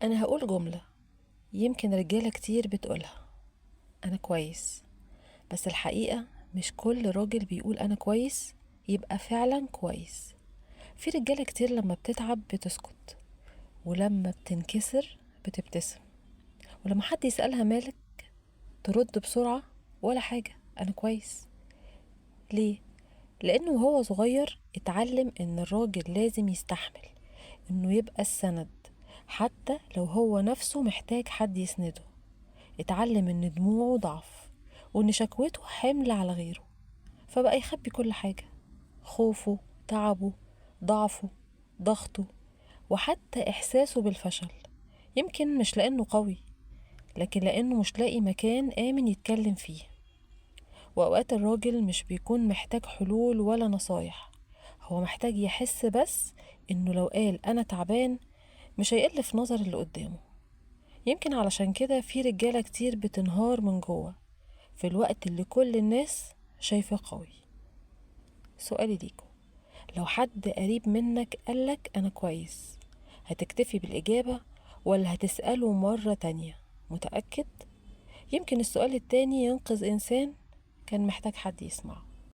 أنا هقول جملة يمكن رجالة كتير بتقولها، أنا كويس. بس الحقيقة مش كل راجل بيقول أنا كويس يبقى فعلا كويس. في رجالة كتير لما بتتعب بتسكت، ولما بتنكسر بتبتسم، ولما حد يسألها مالك ترد بسرعة ولا حاجة، أنا كويس. ليه؟ لأنه وهو صغير اتعلم إن الراجل لازم يستحمل، إنه يبقى السند حتى لو هو نفسه محتاج حد يسنده. اتعلم إن دموعه ضعف وإن شكوته حمل على غيره، فبقى يخبي كل حاجة، خوفه، تعبه، ضعفه، ضغطه، وحتى إحساسه بالفشل. يمكن مش لأنه قوي، لكن لأنه مش لاقي مكان آمن يتكلم فيه. وأوقات الراجل مش بيكون محتاج حلول ولا نصايح، هو محتاج يحس بس إنه لو قال أنا تعبان مش هيقل في نظر اللي قدامه. يمكن علشان كده في رجالة كتير بتنهار من جوه في الوقت اللي كل الناس شايفاه قوي. سؤالي ليكم، لو حد قريب منك قالك أنا كويس، هتكتفي بالإجابة ولا هتسأله مرة تانية متأكد؟ يمكن السؤال التاني ينقذ إنسان كان محتاج حد يسمعه.